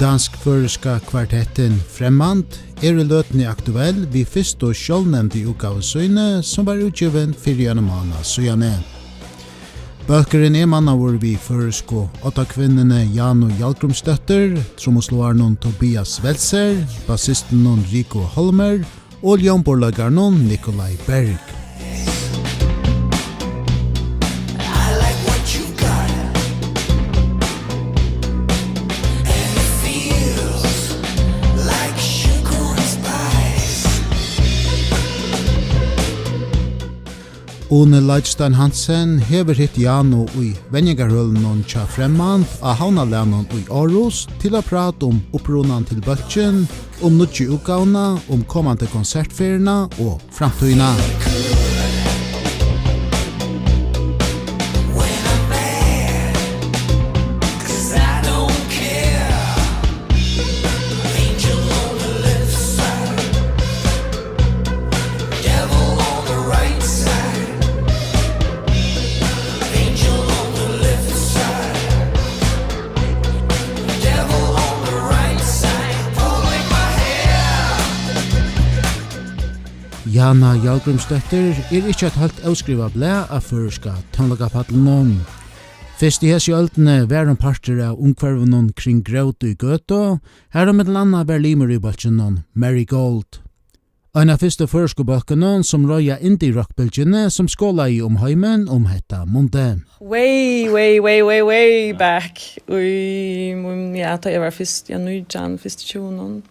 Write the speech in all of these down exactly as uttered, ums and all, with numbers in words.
Dansk-føroyska kvartettin Fremmand er í løtuni aktuell við fyrstu sjálvnevndu útgávu síni, sum var útgivin fyri einum mánaða síðani. Bólkurin er mannaður við føroysku oddakvinnuni Janu Hjalgrímsdóttur, trummusláraranum Tobias Welzer, bassistinum Rico Holmer og ljómborðsleikaranum Nikolaj Berg. Uni Leitstein Hansen hevur hitt Janu í venjingarhølunum hjá Fremmand á Havnalagnum í Aarhus til at práta um upprunan til bólkin, um nýggju útgávuna, um komandi konsertferðina og framtíðina. Jana Hjalgrímsdóttir er ikki eitt heilt óskrivað blað á føroyska tónleikapallinum. Fyrst í hesi øldini var hon partur av umhvørvinum kring Grót í Gøtu, har hon millum annað var limur í bólkinum Marigold. Ein av fyrstu føroysku bólkunum, sum reiða indie-rock-bylgjuni, sum skolaði um heimin um hetta mundið. Way, way, way, way, way back. Í, mm, ja, tá eg var fyrst, ja, nítjan, fyrst í tjúgunum.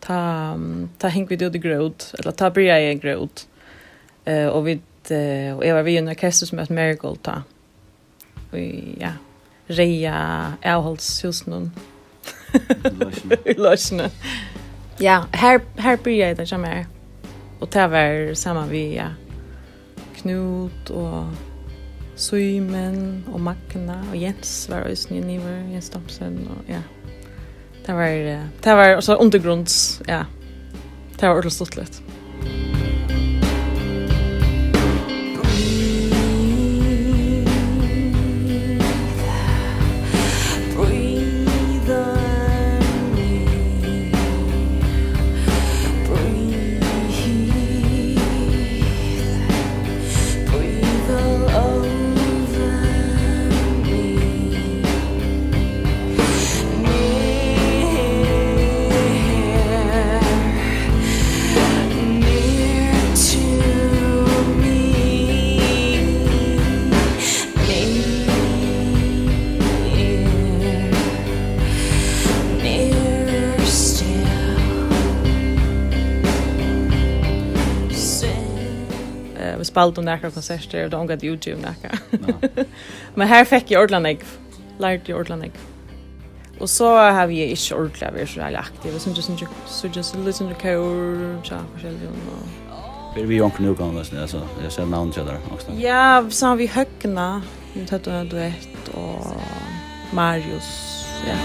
Tá, mm, tá hingu vit út í Grót, ella tá byrjaði eg í Grót. Eh, og vit, eh, og eg var við í ein orkestur sum æt Marigold tá. Í, ja, reyða avhaldshúsinum. Í Loysni. Í Loysni. Ja, her, her byrjaði tað hjá mær. Og tað var saman við, ja, Knút og Símun og Magna og Jens var eisini niður, Jens Thomsen og, ja. Tað var, eh, tað var so undirgrunds, ja. Tað var ordiliga stuttligt. Eh, vit spældu nakrar konsertir, og tað var ongantíð útgivið nakað. Nei. Men her fekk eg ordiliga nógv. Lærdi ordiliga nógv. Og so havi eg ikki ordiliga verið so ræðuliga aktiv. Eg syngi, syngi, syngi, syngi, syngi kór, tja, forskelligum og... Eru vit í onkrum útgávum, veitst tú, altso, eg sá navn hjá tær, onkra staðni. Ja, saman við Høgna, vit høvdu ein duett og Marius, ja.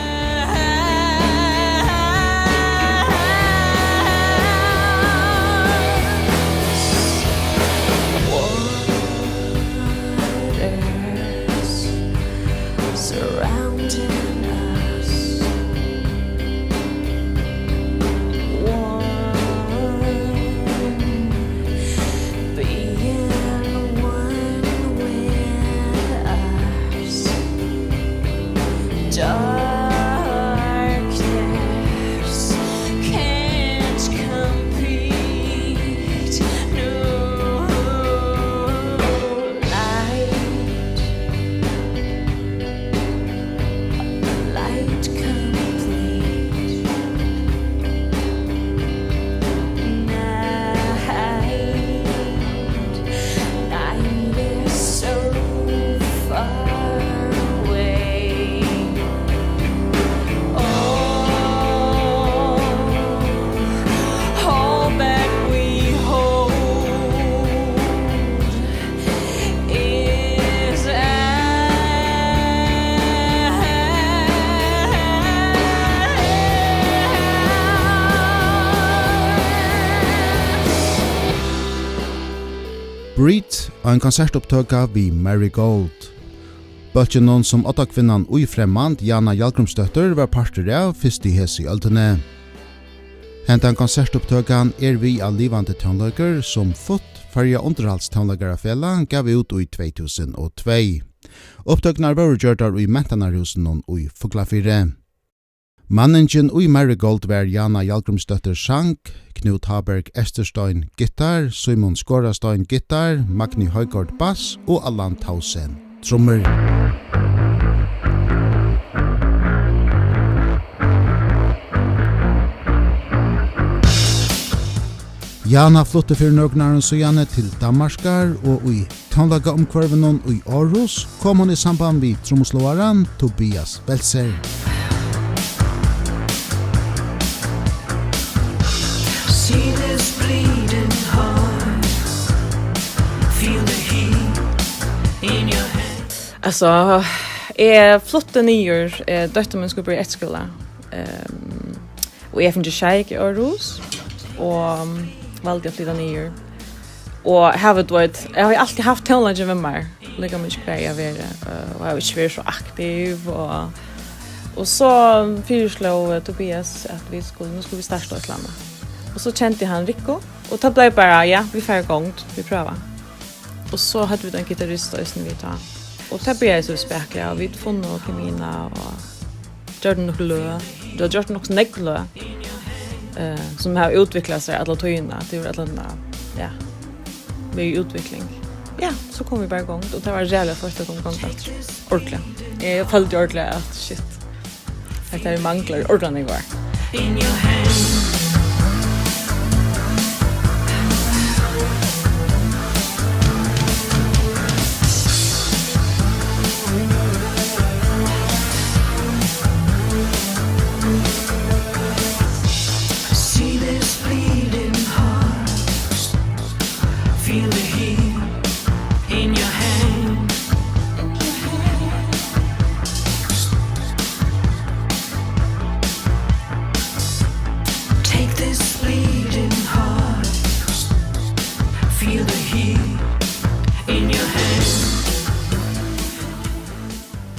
Surrounding us. One being one with us. Darkness can't compete. No light. Light complete. Night, night is so far away. Oh, all that we hold is ours. Breathe, ein konsertupptøka við Marigold. Bólkinum, sum oddakvinnan í Fremmand, Jana Hjalgrímsdóttir, var partur av fyrst í hesi øldini. Hendan konsertupptøkan er við á livandi tónleikur, sum Futt, Føroya Undirhaldstónleikarafelag, gav út í tvey túsund og tvey. Upptøkurnar vóru gjørdar í Mentanarhúsinum í Fuglafirði. Manningin í Marigold var Jana Hjalgrímsdóttir, sang, Knút Háberg Eysturstein, gittar, Símun Skorastein, gittar, Magni Højgaard, bass, og Allan Tausen, trummur. Jana flutti fyri nøkrum árum síðani til Danmarkar, og í tónleikaumhvørvinum í Aarhus kom hon í samband við trummusláaran Tobias Welzer. Altso, eg flutti niður, eh, dóttir mín skuldi byrja eftirskúla, ehm, og eg fekk sjeik í Aarhus og, um, valdi at flyta niður. Og havi, tú veit, eg havi altíð havt tónleikin við mær, líka mikið hvar eg havi verið, eh, og havi ikki verið so aktiv, og, og so fyrisló, eh, Tobias, at vit skulu, nú skulu vit starta eitt ella annað. Og so kendi hann Rikku, og tað bleiv bara, ja, vit fara í gongd, vit prøva. Og so høvdu vit ein gittarist eisini við tá. Og tað byrjaði so spakuliga, og vit funnu kemina og gjørdu nøkur løg. Vit hava gjørt nokk so nógv løg, eh, sum hava útviklað seg alla tíðina. Tað er alla tíðina, ja, verið í útvikling. Ja, so komu vit bara í gongd, og tað var ræðuliga feitt at koma í gongd aftur. Ordiliga. Eg føldi ordiliga at, shit, hetta her manglar ordiliga nógv ár.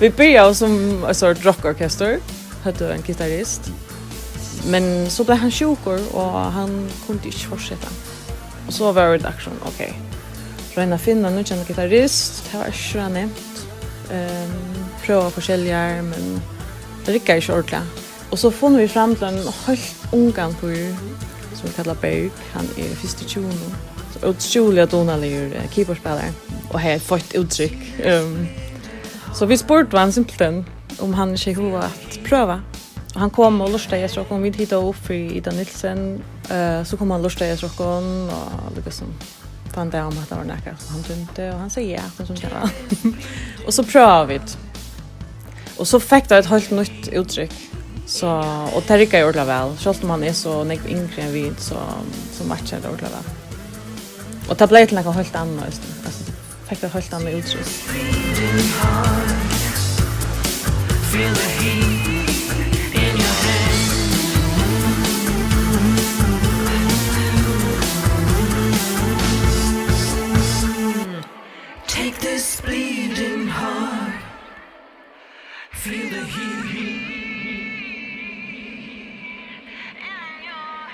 Vit byrjaðu sum eitt sort rockorkestur, høvdu ein gittarist, men so bleiv hann sjúkur, og hann kundi ikki fortseta. Og so vóru vit akkurát, ok, royna at finna nýggjan gittarist, tað var ikki so neyvt. Ehm, prøva forskelligar, men tað riggaði ikki ordiliga. Og so funnu vit fram til ein heilt ungan píl, sum vit kalla Berg. Hann er fyrst í tjúgunum. So ótrúliga dugnaligur, eh, keyboardspælari og hevði eitt feitt úttrykk. Ehm, so vit spurdu hann simpelthen, um hann ikki hevði hug at prøva. Og hann kom og lurtaði eftir okkum. Vit hitaðu upp fyri Ida Nielsen. Eh, so kom hann og lurtaði eftir okkum, og líkasum fann tað, um hatta var nakað sum hann tímdi, og hann segði ja, sum tað var. Og so prøvaðu vit. Og so fekk tað eitt heilt nýtt úttrykk. So, og tað riggaði ordiliga væl. Sjálvt um hann er so nógv yngri enn vit, so, so matchar tað ordiliga væl. Og tað bleiv til nakað heilt annað, veitst tú. Altso, fekk tað heilt annað úttrykk.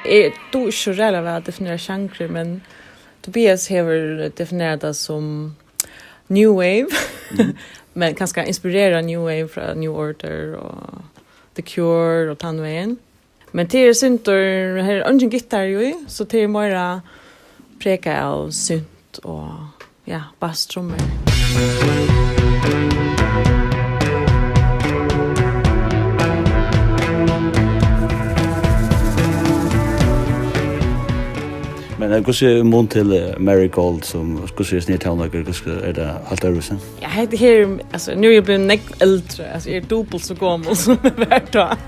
Eg dugi ikki so ræðuliga væl at definera sjangrur, men Tobias hevur definerað tað sum new wave, men kanska inspirerað new wave frá New Order og The Cure og tann vegin. Men tað er sindur, her er eingin gittar í, so tað er meira prekað av synt og, ja, bass, trummur. Men, eh, hvussu er í mun til, eh, Marigold, sum, hvussu er snið tónleikur, hvussu er tað heilt øðrvísi? Ja, hetta her, altso, nú er eg blivin nógv eldri, altso, eg eri dupult so gomul sum eg var tá.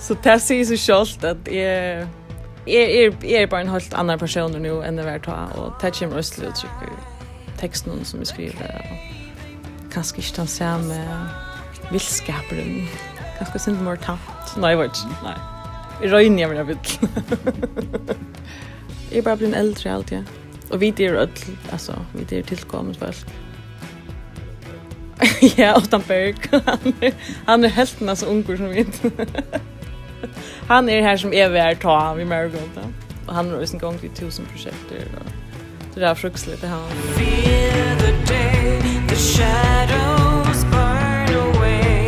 So tað sigur seg sjálvt, at eg, eg, eg, eg eri bara ein heilt annar persónur nú, enn eg var tá, og tað kemur eisini til úttrykk í tekstunum, sum eg skrivi, og kanska ikki tann sami vilskapurin, kanska eitt sindur meir tamt. Nei, eg veit ikki, nei. Eg royni at vera vill. Eg eri bara blivin eldri, haldi eg. Og vit eru øll, altso, vit eru tilkomin fólk. Ja, Óttan Berg. Hann er, hann er helvtina so ungur sum vit. Hann er har, sum eg var tá, við mær og Gróta. Og hann er eisini í gongd við túsund prosjektir, og so tað er frísligt, tað har. Fear the day the shadows burn away.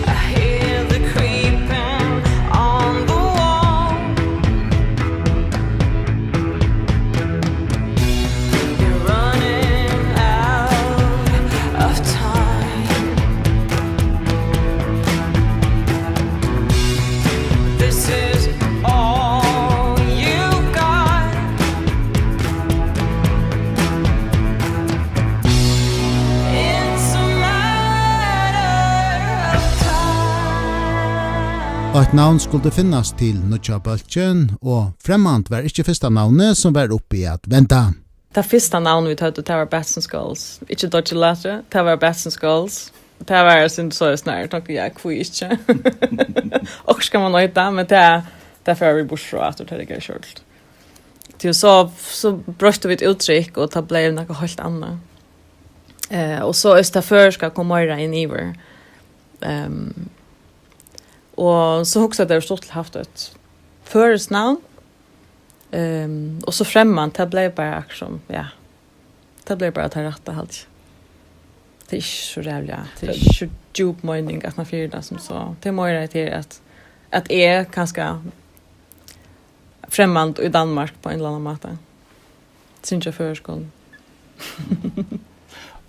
I hear the creeping on the wall. You're running out of time. This is all you've got. It's a matter of time. Eitt navn skuldi finnast til nýggja bólkin, og Fremmand var ikki fyrsta navnið, sum var uppi at venda. Tað fyrsta navn, vit høvdu, tað var Bats and Skulls. Ikki Dodgy Latte, tað var Bats and Skulls. Tað var, eg syntes, so snar, takk, ja, hví ikki? Okkurt skal man eita, men tað, tað fara vit burtur frá aftur, tað riggar ikki ordiliga. Tí so, so broyttu vit úttrykk, og tað bleiv nakað heilt annað. Eh, og so er tað føroyska kom meira inn yvir. Ehm, og so hugsaði eg, tað var stuttligt havt eitt føroyskt navn. Ehm, og so Fremmand, tað bleiv bara akkurát sum, ja. Tað bleiv bara tað rætta, haldi eg. Tað er ikki so ræðuliga, tað er ikki so djúp meining, at man fyri tað sum so. Tað er meira at, at, at eg kanska fremmand í Danmark á ein ella annan máta. Syngja føroyskum.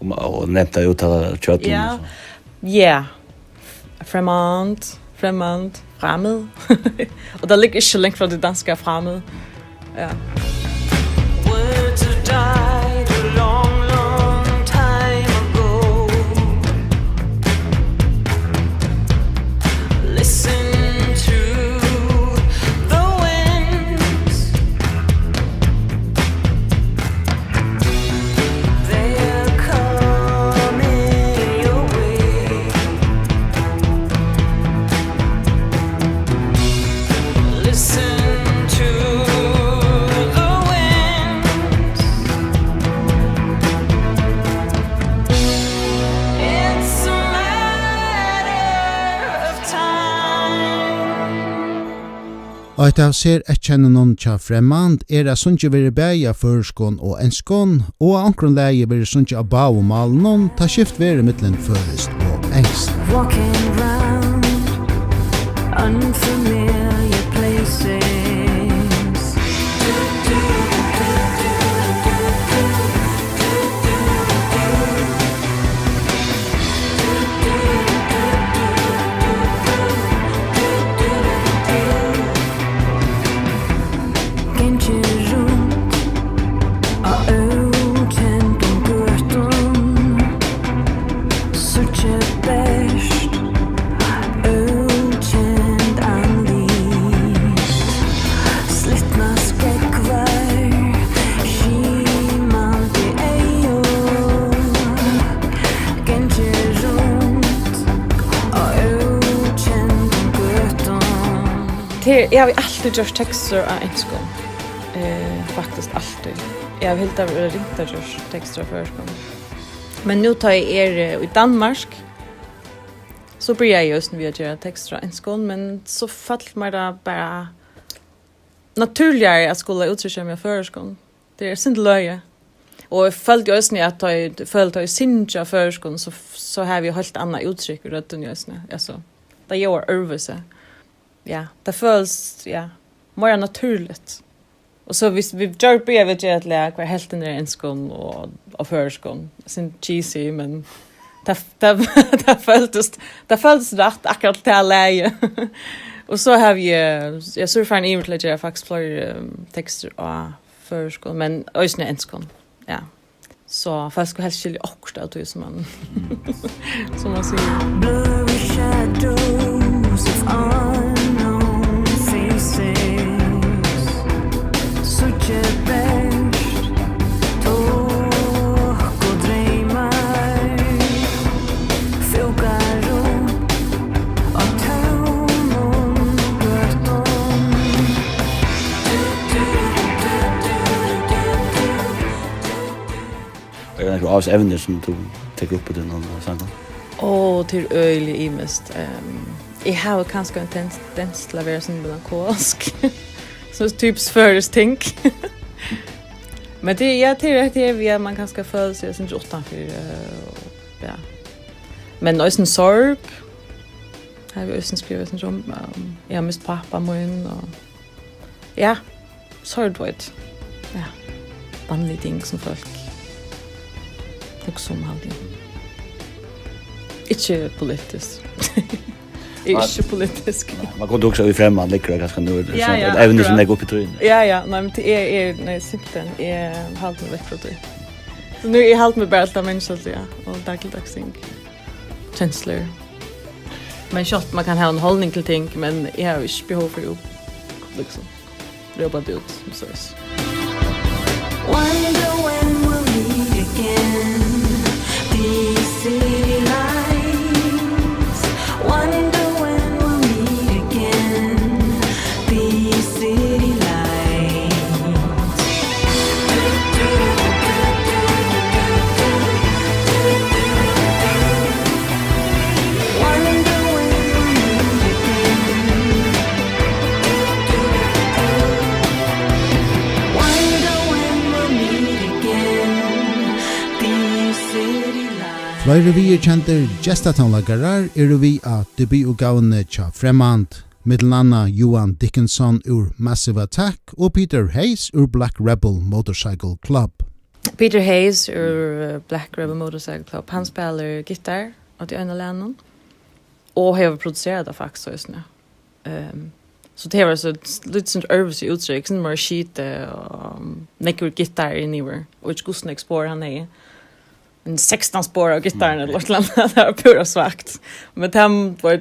Og ma-, og nevnt tað út av kjøttum. Ja. Og so. Ja. Fremmand, fremmand, fremmed. Og tað liggur ikki so langt frá tí danska fremmed. Ja. Words have died a long, long time ago. Listen to the winds. They're coming your way. Listen to the winds. It's a matter of time. Eitt av sereyðkennunum hjá Fremmand er, at sungið verður bæði á føroyskum og enskum, og á onkrum lagi verður sungið á báðum málunum, tá skift verður millum føroyskt og enskt. Walking round unfamiliar places. Gangi runt á ókendum gøtum, síggi bert ókend andlit, slitnar skógvar, skimandi eygu. Gangi runt á ókendum gøtum. Tað er, eg havi altíð gjørt tekstir á enskum. Eh, faktiskt altíð. Eg havi heldur verið ringt at gjørt tekstir á føroyskum. Men nú tá eg eri, eh, í Danmark, so byrjaði eg eisini við at gera tekstir á enskum, men so fall mær tað bara natúrligari at skula úttrykkja meg á føroyskum. Tað er eitt sindur løgið. Og eg føldi eisini, at tá eg, eg føli, tá eg syngi á føroyskum, so, so havi eg heilt annað úttrykk í røddini eisini. Altso, tað ljóðar øðrvísi. Ja, tað følist, ja, meira natúrligt. Og so vit, vit gjør, byrjaðu vit at gera eitt lag, har helvtin er á enskum og á føroyskum. Eitt sindur cheesy, men tað, tað, tað føltist, tað føltist rætt, akkurát tað lagið. Og so havi eg, ja, so eri eg farin yvir til at gera faktiskt fleiri, um, tekstir á føroyskum, men eisini á enskum. Ja. So fólk skulu helst skilja okkurt av tí, sum man, sum man sigur. Blurry shadows of unknown faces. Síggi bert tokudreymar. Fjúka runt á tómum gøtum. Nakrar ávísar evnir sum tú tekur upp í tínum sangum? Ó, tað er øgiliga ymiskt. Ehm, eg havi kanska ein tendens til at vera sovorðin melankolsk. So typiskt føroyskt ting. Men tað, ja, tað er rætt, tað er við, at man kanska følir seg sovorðin uttanfyri, eh, og, ja. Men eisini sorg. Har havi eg eisini skrivað sovorðin um, ehm, eg havi mist pápa mín, og ja, sorg, tú veit. Ja. Vanlig ting sum fólk hugsa um, haldi eg. Ikki politiskt. Eg eri Nei. ikki politisk. Nei, man kundi hugsað í fremmand, liggur tað kanska nú, Ja, ja, eitt evni sum akkurát. Leggur upp í trýnið. Ja, ja, nei, men tað er, er, nei, simpelthen, eg haldi meg vekk frá tí. So nú, eg haldi meg bara til tað menniskjaliga og dagligdags ting. Kenslur. Men sjálvt, man kann hava ein holdning til ting, men eg havi ikki behov fyri at, liksom, rópa tað út, so. Wonder when we'll meet again. These city lights. Wonder when we'll meet again. These city lights. Fleiri viðurkendir gestatónleikarar eru við á debutútgávuni hjá Fremmand, millum annað Johan Dickinson úr Massive Attack og Peter Hayes úr Black Rebel Motorcycle Club. Peter Hayes úr, eh, Black Rebel Motorcycle Club, hann spælir gittar á tí eina lagnum og hevur produserað tað faktiskt eisini. Ehm, so tað var so lítið sindur øðrvísi úttrykk, sindur meira skitið og, um, nógvur gittari yvir, og ikki hvussu nógv spor hann hevði. Men sekstan spor av gittari ella okkurt annað, tað var púra svakt. Men tað var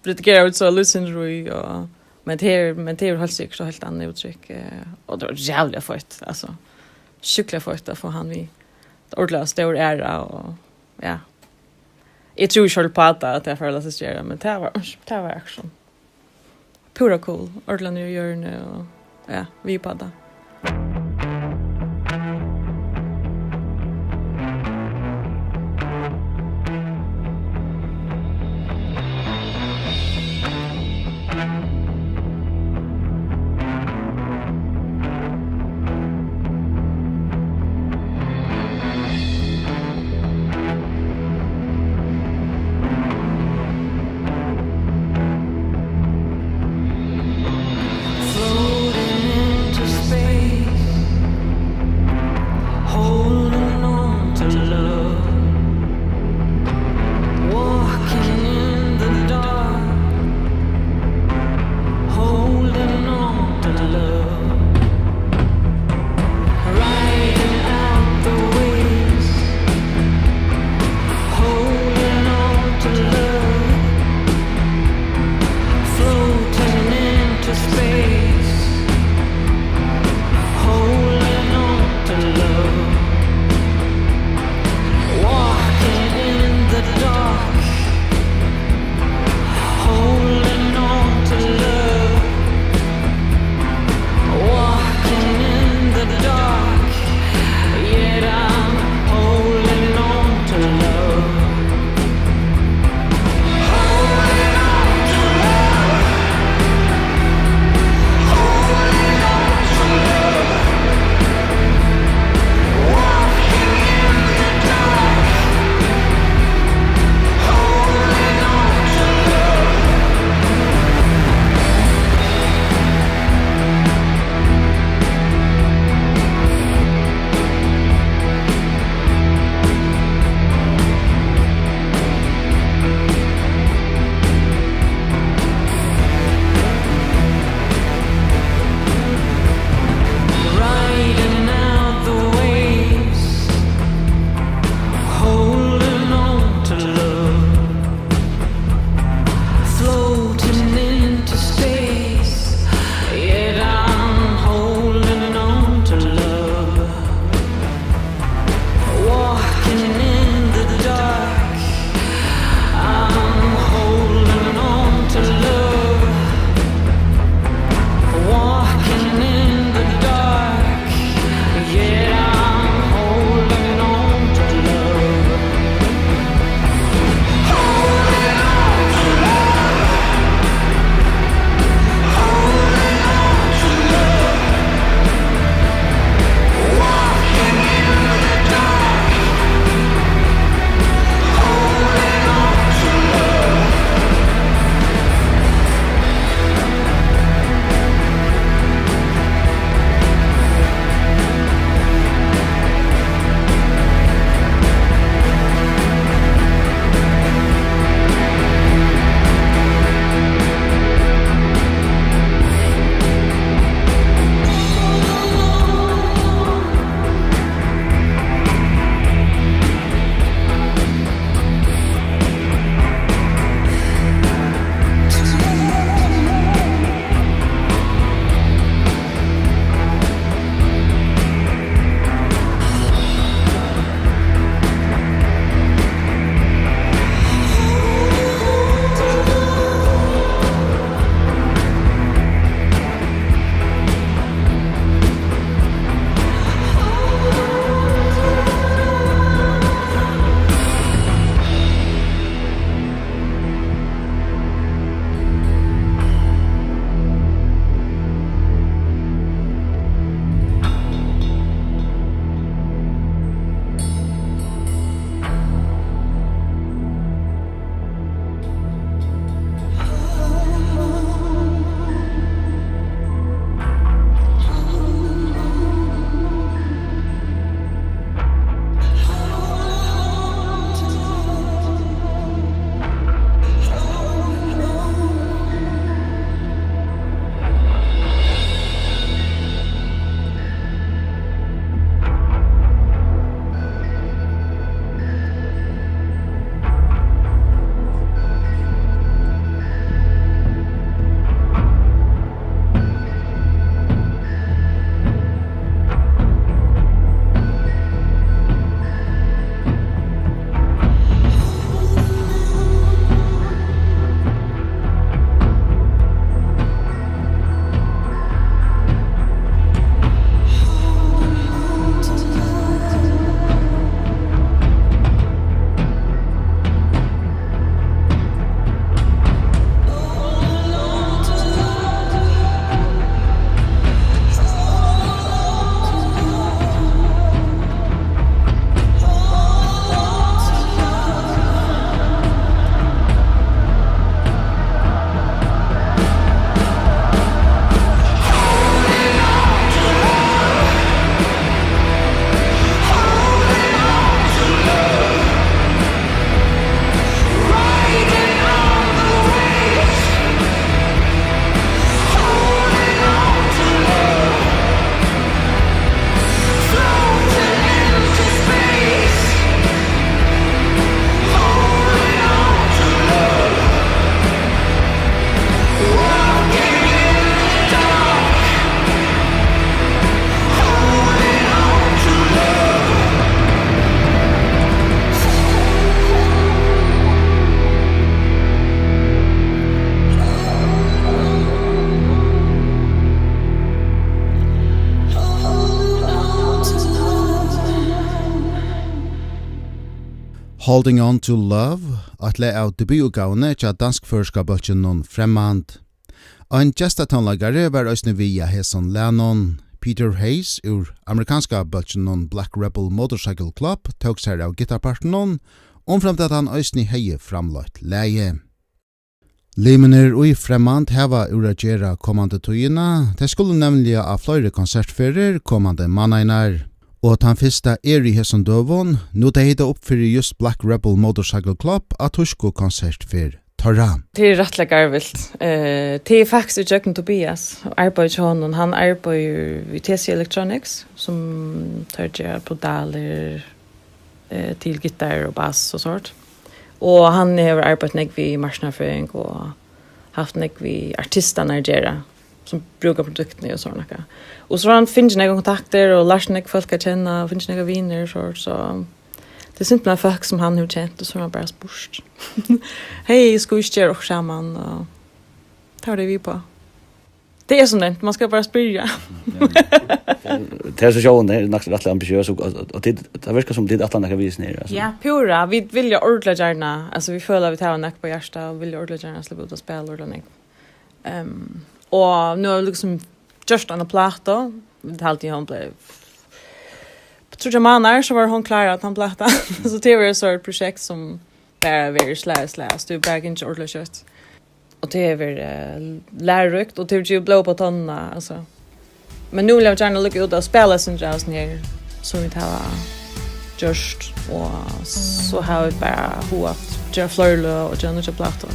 redigerað út so lítið sindur í, og, men tað er, men tað er heilt sikkurt eitt heilt annað úttrykk, eh, og tað var jævliga feitt, altso. Sjúkliga feitt at fáa hann við. Tað er ordiliga stór æra, og, ja. Eg trúði ikki heilt uppá tað, at tað fór at lata seg gera, men tað var, tað var akkurát. Púra cool, ordiliga niðri í jørðini og, ja, við uppá tað. Holding On To Love, eitt lag av debutútgávuni hjá dansk-føroyska bólkinum Fremmand. Ein gestatónleikari var eisini við á hesum lagnum. Peter Hayes úr amerikanska bólkinum Black Rebel Motorcycle Club tók sær av gittarpartinum, umframt at hann eisini hevði framleitt lagið. Limirnir í Fremmand hava úr at gera komandi tíðina. Tey skulu nemliga á fleiri konsertferðir komandi mánaðirnar. Og tann fyrsta er í hesum døgum, nú tey hita upp fyri júst Black Rebel Motorcycle Club á týsku konsertferð teirra. Tað er rættiliga garvilt. Eh, tað er faktiskt ígjøgnum Tobias, og arbeiðið hjá honum. Hann arbeiðir við T C Electronics, sum teir gera pedalir, eh, til gittar og bass og sort. Og hann hevur arbeitt nógv við marknaðarføring og havt nógv við artistarnar at gera, sum brúka produktini og sovorðið nakað. Og so hevur hann fingið nógvar kontaktir og lært nógv fólk at kenna og fingið nógvar vinir og sort, so tað er simpelthen fólk, sum hann hevur kent, og so hevur hann bara spurt: "Hey, skulu vit ikki gera okkurt saman?" Og tað var tað, vit byrjaðu. Tað er sum nevnt, man skal bara spyrja. Tað er so sjálvandi, tað er nokk rættiliga ambitiøst, og, og, og tit, tað virkar sum tit ætla nakað við hesum her, altso. Ja, púra. Vit vilja ordiliga gjarna, altso, vit føla, at vit hava nógv á hjarta, og vilja ordiliga gjarna sleppa út og spæla ordiliga nógv. Ehm, og nú hava vit líkasum gjørt eina plátu, vit halda, hon bleiv, på tríggjar mánaðar, so var hon klár, tann plátan. So tað var so eitt prosjekt, sum bara verið slag í slag, so tað er bara gingið ordiliga skjótt. Og tað hevur verið, eh, læruríkt, og tað hevur givið blóð á tonnina, altso. Men nú vilja vit gjarna líka út og spæla eitt sindur av hesum her, sum vit hava gjørt, og so hava vit bara hug at gera fleiri løg og gera nýggja plátu.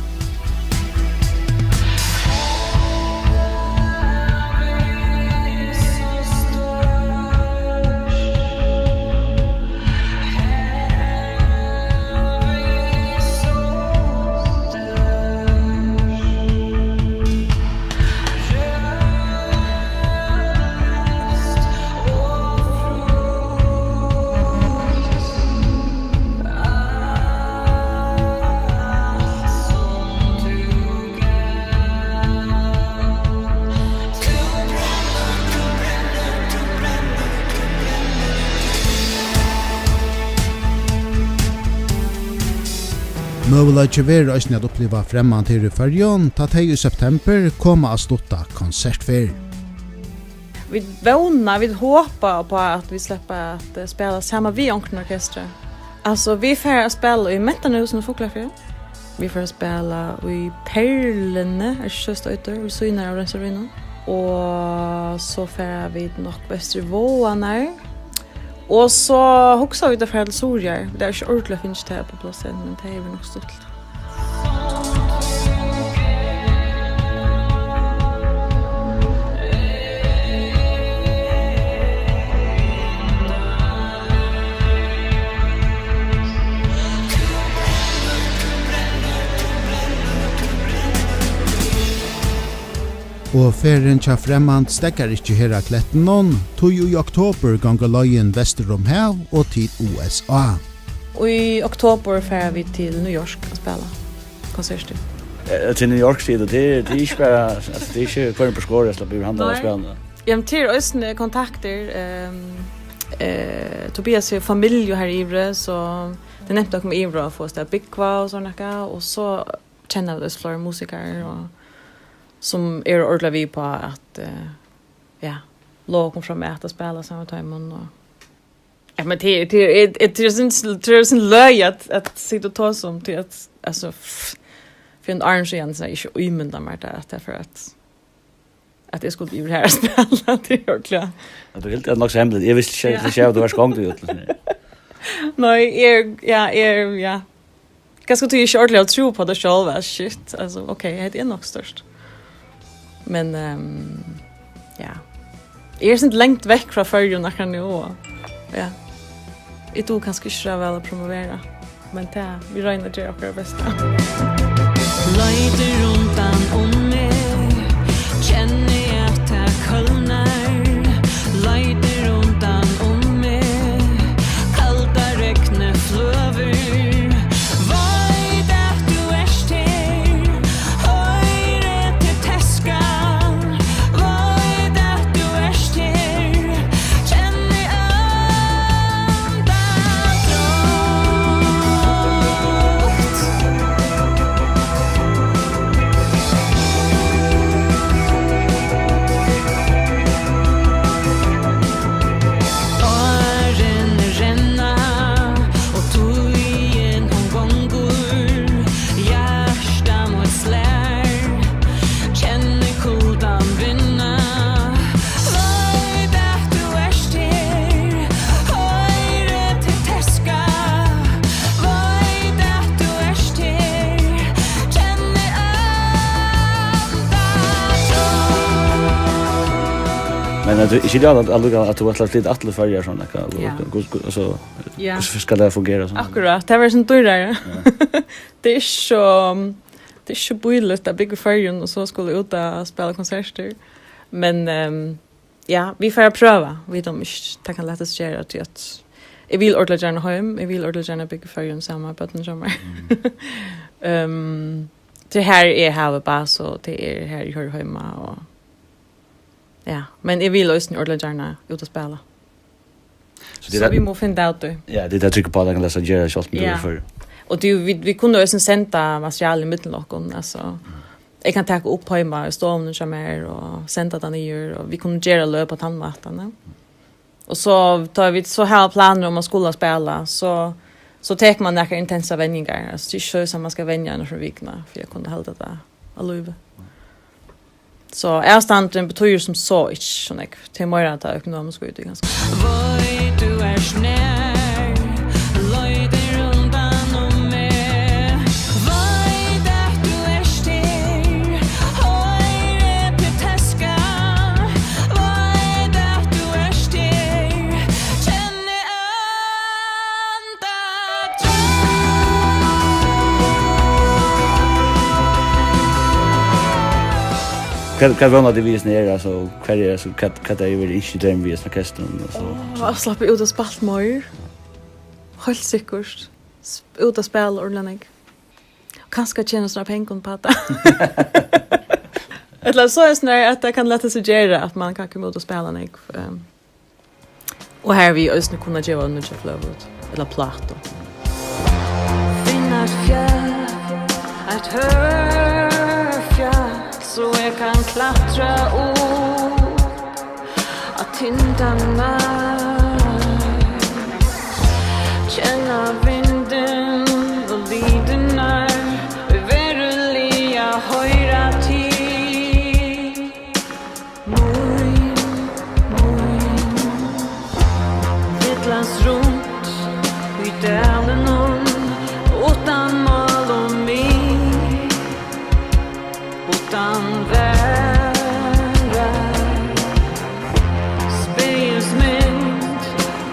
Møguleiki verður eisini at uppliva Fremmand her í Føroyum, tá tey í september koma á stutta konsertferð. Vit vóna, vit hopa upp á, at vit sleppa at, eh, spæla saman við onkrum orkestri. Altso, vit fara at spæla í Mentanarhúsinum í Fuglafirði. Vit fara at spæla í Perluni, er ikki so eitur, við síðuna av Reinsaríunum. Og so fara vit nokk vestur í Vágarnar. Og so hugsa vit at fara til Suðuroyar. Vit hava ikki ordiliga fingið tað upp á pláss enn, men tað er nokk stuttligt. Og ferðin hjá Fremmand steðgar ikki her á Klettinum, tí í oktober gongur leiðin vestur um hav og til U S A. Og í oktober fara vit til New York at spæla konsertir. Eh, til New York, sigur tú, tað er, tað er ikki bara, altso, tað er ikki hvørjum á skránni at sleppa yvir handan at spæla. Nei. Jamen, tað er eisini kontaktir, ehm, eh, Tobias hevur familju har yviri, so tað er nemt at koma yvir og fáa stað at búgva og sovorðið nakað, og so kenna vit eisini fleiri musikarar, og sum eru ordiliga við upp á at, eh, ja, lova okkum framat at spæla saman við teimum, og, ja, men tað er, tað er, tað er, tað er so, tað er so løgið at, at sita og tosa um, tí at, altso, pff, fyri einum ári síðan, so hevði eg ikki ímyndað mær tað, at tað fer at, at eg skuldi yvir har at spæla, tað er ordiliga. Ja, tú helt tað nokk so hemmeligt. Eg visti ikki, ja, ikki at tú var skongd í øllum. Nei, eg, ja, eg, ja. Kanska tí eg ikki ordiliga havi trúð upp á tað sjálv, at shit, altso, ok, hetta er nokk stórt. Men, ehm, ja. Eg eri so langt vekk frá Føroyum akkurát nú, og, ja. Eg dugi kanska ikki so væl at promovera, men tað, vit royna at gera okkara besta. Leitir rundan um meg, kenni at tað kólnar. Leitir rundan um meg, kalda regnið fløgur. Veit at tú ert her, hoyri til teskan. Veit at tú ert her, kenni andadráttin. Men at tú ikki gera at, at, at tú ætlar at flyta aftur til Føroyar, sånn, at, Ja. Hvussu, hvussu, altso, Ja. Hvussu skal tað fungera, sånn? Akkurát, tað verður sovorðið dýrari. Ja. Tað er ikki so, tað er ikki so bíligt at búgva í Føroyum og so skula út at spæla konsertir. Men, ehm, ja, vit fara at prøva. Vit vita ikki, tað kann lata seg gera, tí at eg vil ordiliga gjarna heim, eg vil ordiliga gjarna búgva í Føroyum saman við børnunum hjá mær. Mm. Ehm, tað er her eg havi base, og tað er her eg hoyri heima, og Ja, men eg vil eisini ordiliga gjarna út at spæla. So tað er So tað vit mugu finna út av tí. Ja, tað er tað tryggt uppá, at tað kann lata seg gera sjálvt um tú Ja. er í Føroyum. Og tað er jo, vit, vit kunnu eisini senda materiale ímillum okkum, altso. Eg kann taka upp heima í stovuni hjá mær og senda tað niður, og vit kunnu gera løg á tann mátan, ja. Og so tá vit so hava planir um at skula spæla, so, so tekur man nakrar intensar venjingar. Altso, tað er ikki so, at man skal venja eina ferð um vikuna fyri at kunna halda tað á lívi. So avstandurin betýðir sum so ikki so nógv. Tað er meira tað økonomiska í tí, kanska. Veit, tú ert nær, leiðir undan um meg. Veit, at tú ert her, hoyri til teska. Veit, at tú ert her, kenni Hvat, hvat vónar tit við hesum her, altso, hvat er, altso, hvat, hvat er verið ynskið dreymur við hesum orkestrinum, altso? Áh, at sleppa út og spælt meir. Heilt sikkurt. S-, út at spæla ordiliga nógv. Kanska tjena sær pengar uppá tað. Ella so er snarari, at tað kann lata seg gera, at man kann koma út og spæla nógv, ehm. Og har vit eisini kunnu geva út nýggja fløgu, ella plátu. Finna eitt fjall, eitt høgt fjall, so eg kann klatra upp á tindarnar. Kenna vindin og litirnar, veruliga hoyra til. Mín, mín, villast runt í dalinum, uttan mál og mið, uttan varðar. Spegilsmynd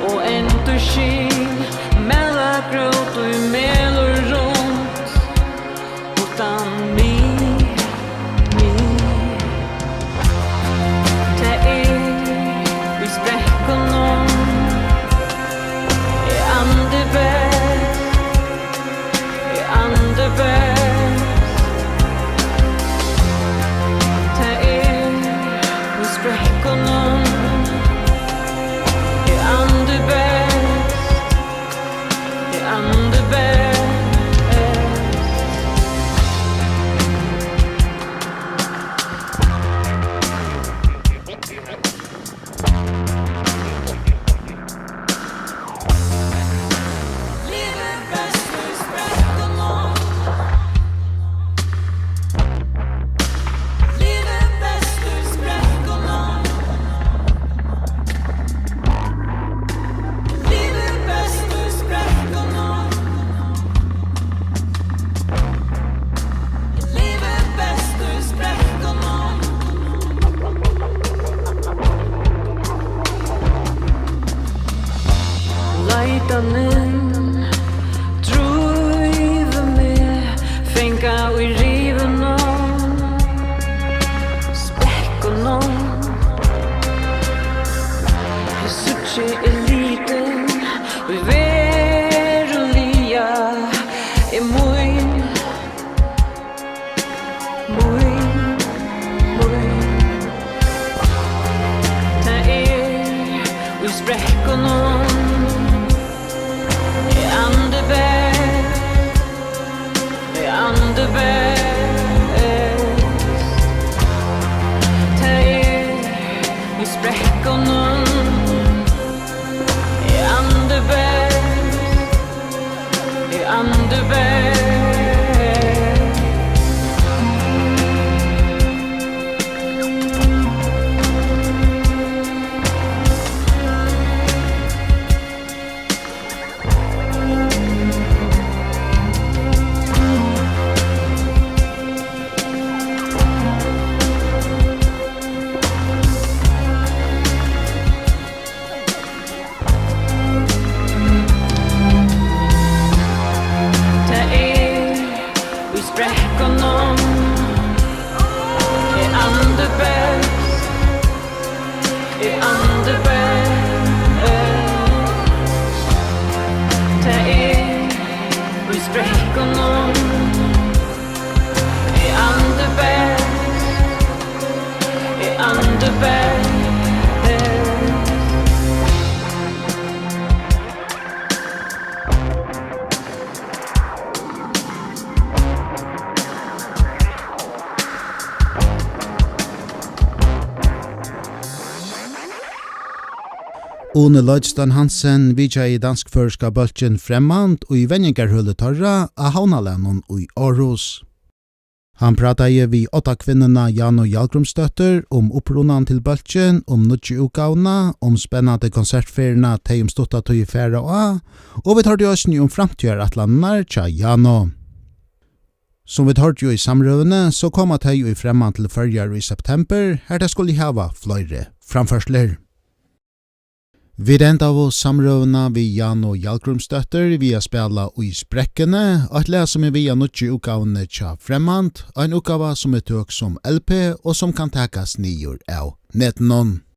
og endurskin, mala grót ið melur runt. Uttan meg, meg. Tað er í sprekkunum. Eg andi best, eg andi best. Tað er í sprekkunum. Eg andi best. Eg andi best. Livi best í sprekkunum. Livi best í sprekkunum. Livi best í sprekkunum. Livi best í sprekkunum. Leitanin drívur meg fanga í rivinum, sprekkunum. Eg síggi, eg litin, veruliga er mín, mín, mín. Tað er í sprekkunum. Eg andi best, eg andi best. Tað er í sprekkunum. Eg andi best, eg andi best. Uni Leutstein Hansen vitjaði dansk-føroyska bólkin Fremmand í venjingarhølið teirra á Havnalagnum í Aarhus. Hann prátaði við oddakvinnuna Janu Hjalgrímsdóttur um upprunan til bólkin, um nýggju útgávuna, um spennandi konsertferðina, tey um stutta tíð fara á, og vit hoyrdu eisini um framtíðarætlanirnar hjá Janu. Sum vit hoyrdu í samrøðuni, so koma tey í Fremmand til Føroyar í september, har tey skulu hava fleiri framførslur. Vit endaðu samrøðuna við Janu Hjalgrímsdóttur við at spæla Í sprekkuni, eitt lag sum er við á nýggju útgávuni hjá Fremmand, ein útgáva sum er tøk sum L P og sum kann takast niður av netinum.